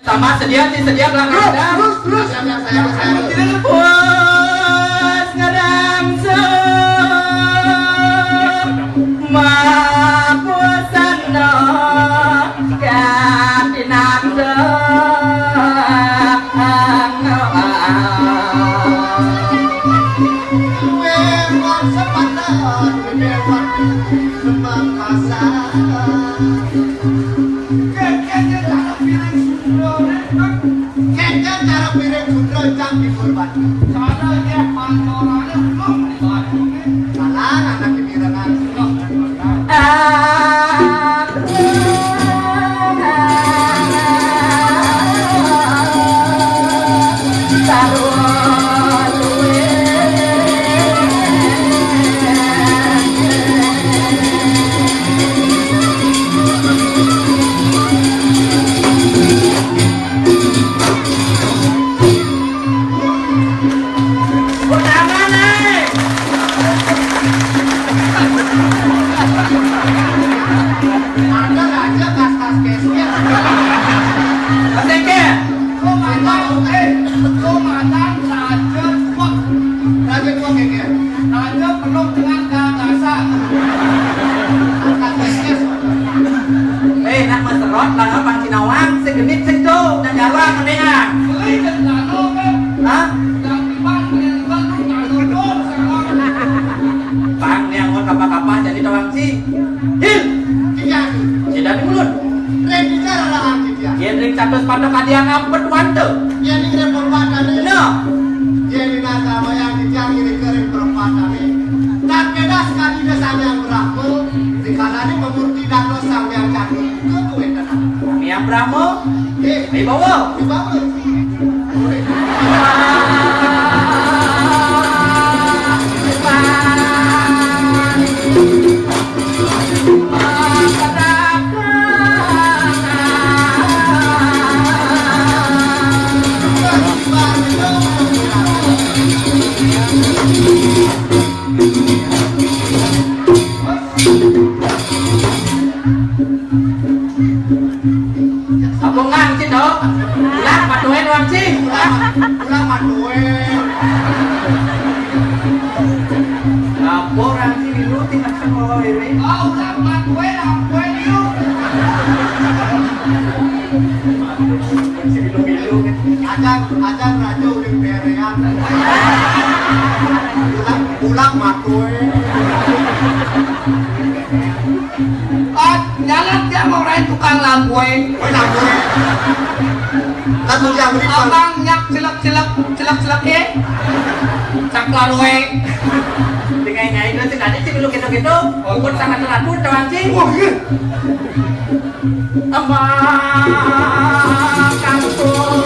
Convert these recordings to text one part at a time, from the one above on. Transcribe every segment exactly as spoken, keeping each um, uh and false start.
Sama sedia sih, sedia belakang. Terus, terus, terus. Siap, siap, saya, saya. Terus ngerangsung mapusana katinandang. Wéwang sepatan, wéwang semangkasan. Kéngkén cara piring sundra, Bang. Kéngkén cara piring sundra, cang dikurban. Cara ya pancorané belum dibangun. Salah, anak pikiran. Ada raja kas-kas kesnya. Kasih ke? Komandan, eh, komandan raja tuak. Raja tuak, ya, ya? Raja penuh dengan gagasan. Kas-kas kes. Eh, nak maserot, lah, Bang Cinawang, segenit sentuh, nak jalan, mendingan. Beli dan lalu, kan? Hah? Bang, ni anggon kapah-kapah jadi tawang ci. Hil. Titiang. Sida di mulut. Ring titiang adalah titiang. Yén ring catus pada kadiang ampet wanta. Yén ring ring perempatan. Nah. Yén ring samayang titiang ring ring perempatan. Tan beda sekali dia Sang Hyang Brahma, dikalané memurti dados Sang Hyang Cakra. Itu tuh enten. Sang Hyang Brahma. Eh, Wibawa. Wibawa. Apa ngan, Cin, oh? Ulah matuin, Wang, Cin. Ulah, ulah matuin. Apa orang Cin dulu tinggal sama ini? Oh, ulah matuin, ampun, yuk. Cin dulu, dulu. Ajar, ajar raja udah berean. Ulah, ulah matuin. Ah, nyalah dia mau lain tukang lagué. Oh, lagué. Lagu yang beri Abang nyak celek-celek, celek-celek, eh. Cak larué. Dengan nyai itu sih tadi sih belum gitu-gitu. Oh, bukan sangat teratur, Tawang Cing. Oh, iya. Amang kampung.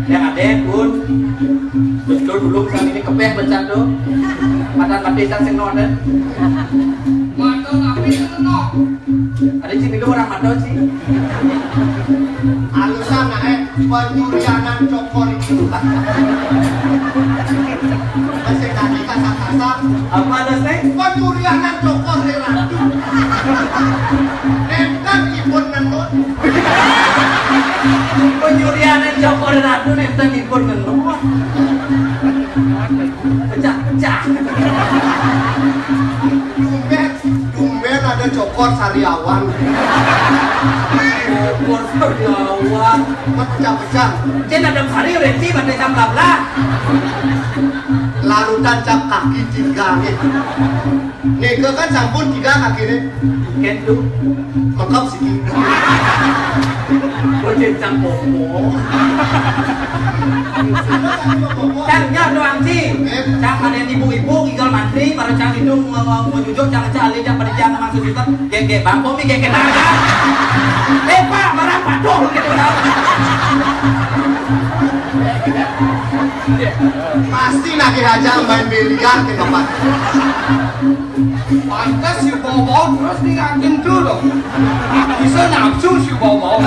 Yang ada pun betul dulu sang ini kepeh bencang tu. Matan mati sang sing nonen. Mata tapi sing nok. Ada cik milu orang mata cik. Alusan naik penyurianan cokor itu. Masih tadi kasar-kasar. Apa ada sih? Penyurianan cokor di ratu. Nenten ibun nenun. Penyurianan cokor di ratu nenten ibun nenun. Pecah-pecah. Tumben, tumben ada cokor sariawan. Cokor sariawan. Pecah-pecah. Cen ada sari renti pada jam dua belas. Larutan cap kaki tiga nih. Nika kan sampun tiga kaki nih. Kentu. Mekap siki. Bocil cang bobo. Cang nyar doang sih. Cang ada ibu-ibu gigal mantri, baru cang itu mau nyujuk, cang cang alih, cang pada cang maksud itu. Gege bangko mi gege naga. Eh, Pak, barang patuh gitu kan. Pasti nagih aja main biliar ke tempat. Pantes si Bobo terus diingatin dulu. Bisa nafsu si Bobo.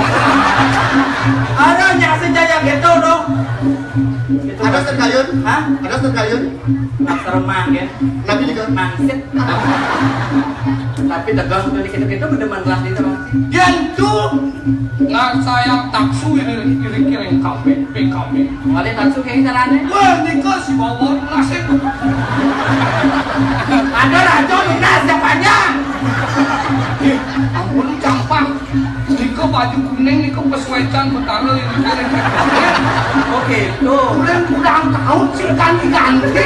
Ada terkayun? Hah? Ada terkayun? Seremang ya. Tapi juga mangsit. Tapi dagang tuh dikit-dikit udah mentelah di tempat. Yang tuh nggak saya taksu ini kira-kira yang kambing, ping kambing. Wale taksu kayak caranya. Wah, nika si bawon nasib. Ada rajo lunas yang panjang. Ih, ampun, campang. Nika baju kuning, nika pesuecan Betara ini. Oke, tuh. Udah kurang tahun sih kan diganti.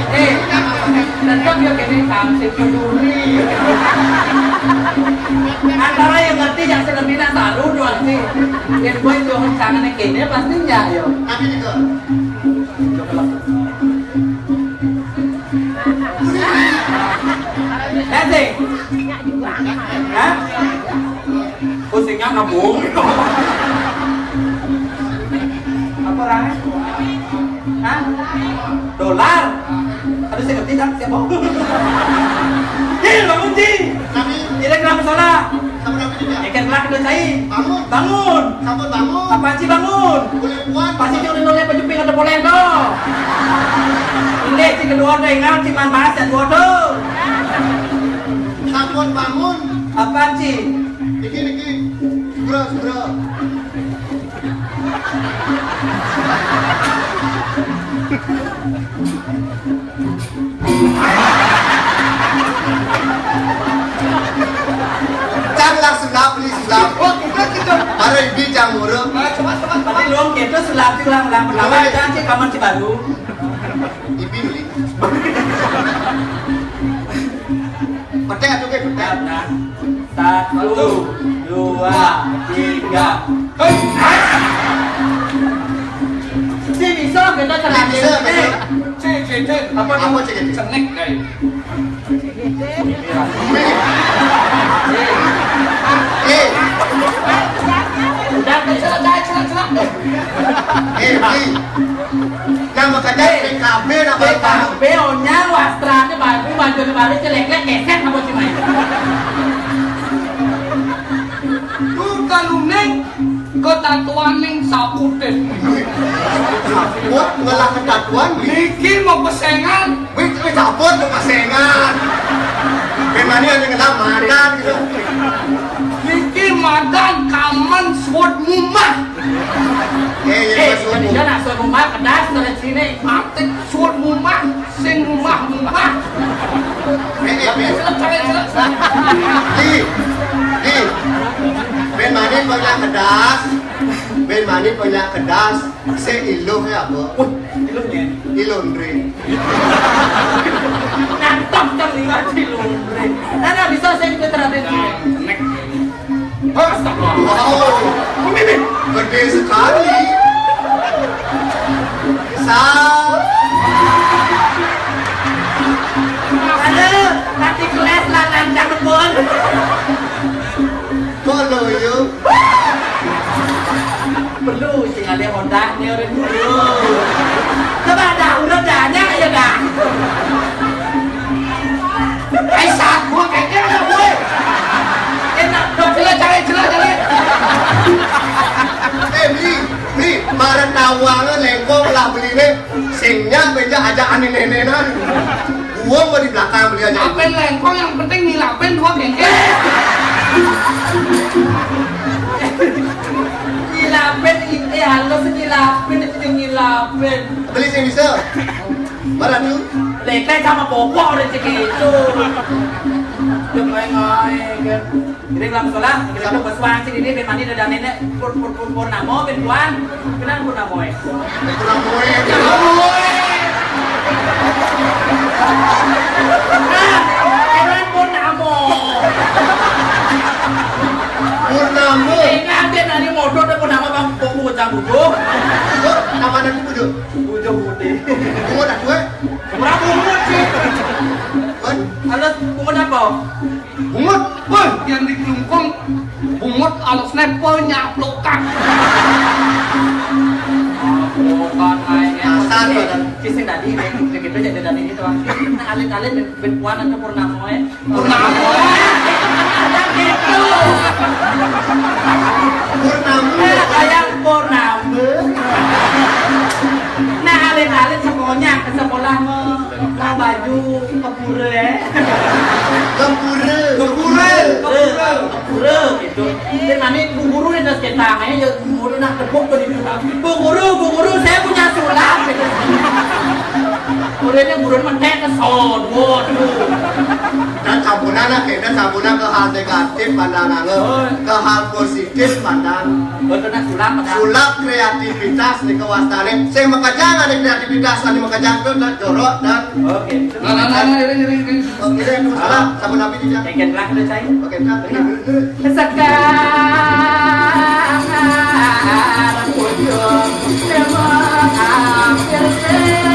Eh, tetap ya kene hansip duri. Antara yang ngerti yang selentina taruh doang sih. Yang gue itu tangannya kene pastinya yo. Tapi juga. Nanti. Hah? Pusingnya ngebung. Apa orangnya? Hah? Dolar. Aduh, saya ngerti tak siapa? Cil, bangun, Cil. Kami. Cil, kenapa salah? Sama-sama juga. Ikan kelak udah cair. Bangun. Bangun. Sampun bangun. Apaan sih bangun? Boleh kuat. Pasti cuma noleh baju pink ada boleh dong. Ini si kedua udah ingat, si man bahas yang dua tuh. Sampun bangun. Apaan sih? Niki, niki. Segera, segera. Cang lah sulap, beli sulap. Oh, kita, kita. Baru ibi cang murung. Ah, coba, coba, coba. Tapi lu kita sulap sih ulang, ulang pertama. Coba. Cang sih kamar si baru. Ibi beli. Petek atuh, Ge, petek. Nah, satu, dua, tiga. Hei. Si bisa kita. Si bisa, eh, betul. Cek, cek, cek. Apa, apa, cek, cek? Cenek, guys. Eh. Udah, udah, udah, udah, udah. Eh, Bi. Nah, makanya P K B lah, P K B, onya, wastranya baru, bajunya baru, jelek-jelek, keset sama si Mai. Tuh, kalau Neng, ketatuan Neng sapu deh. Wah, ngelah ketatuan, Bi. Niki mau pesengan. Wih, wih, cabut mau pesengan. Memang ini ada ngelah madan gitu. Niki madan kamen suud mumah. Eh, iya, eh, Mas, Mas. Nak suud mumah, kedas, terus sini. Mati suud mumah, sing mumah, mumah. Eh, eh, eh. Selesai, selesai. Di, di. Ben Mani punya kedas. Ben Mani punya kedas. Se iluh ya, Bu? Wah, iluhnya. Ilondre. Nantap kan lihat ilondre. Nah, nah, bisa saya ikut terakhir. Nah, nek. Astagfirullah. Wow. Ini, ini. Gede sekali. Sa. Aduh, nanti kelas lah, nanti pun. Kok loyo? Perlu sing ada Honda nih orang dulu. Coba dah, udah banyak ya dah. Ai saat gua kayaknya ada gue. Enak dong. Jelas, jelas, jelas, jelas. Eh, Bli, Bli, marah tawangan lengkong lah beli nih. Sing nyak beja aja aneh-nenenan. Gua mau di belakang beli aja. Apain lengkong, yang penting ngilapin dua kengkeng. Ngilapin, eh, halus ngilapin, itu ngilapin. Beli sing bisa. Mana tuh? Lek sama popok rezeki itu. Udah main-main kan. Jadi, kalau salah, kita tuh pesuang sih, ini Ben Mani ada nenek, pur, pur, pur, Purnamo, Ben Puan. Kenal Purnamo, eh? Purnamo, eh. Nah, kenal Purnamo. Purnamo. Ingat dia dari modal ada Purnamo, Bang, buku pecah buku. Itu nama anak ibu tuh? Bujang putih. Bungut ada dua. Murah bungut sih. Kan? Alas bungut apa? Bungut, woi, yang di Klungkung, bungut alusnya penyaplokak. Bukan, aing. Kasar, badan. Kisah tadi, kayak gitu, jadi tadi gitu, Bang. Nah, alit-alit, ben Puan atau Purnamo, ya? Purnamo. Ada gitu. Purnamo. Nah, kayak Sing mané Bu Guru né terus kétang aja, Bu Guru nah tepuk tuh di Bu Guru, Bu Guru, saya punya sulap. Muridnya guru mentek ke sono, waduh. Dan sampunang lah, kita sampunang ke hal negatif pandangan lo, ke hal positif pandang. Betul nah sulap, Pak. Sulap kreativitas nih kewastané. Sing makejang ada kreativitas, anu makejang tuh dan jorok dan. Oke. Nah, nah, nah, nah, ini, ini, ini. Oke, deh, terus lah, sama Nabi tidak. Oke, lah, udah saya. Oke, nah, ini dulu, dulu. Sekarang ujung semua hampir selesai.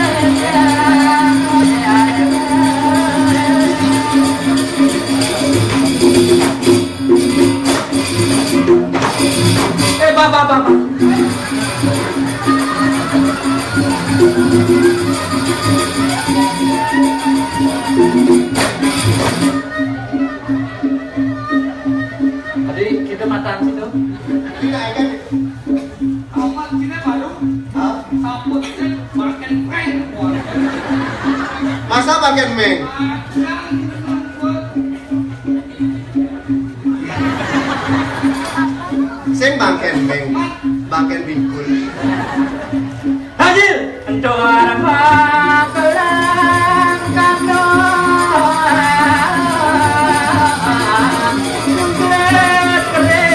Eh, Bapak, Bapak. Tadi kita matan situ. Tidak, kan? Amat kita baru. Hah? Sampun kita makin keren. Masa makin meng? Sing bangkén meng, bangkén bingkul. Hadir. Entuh arep magelang kano. Jungkret kering.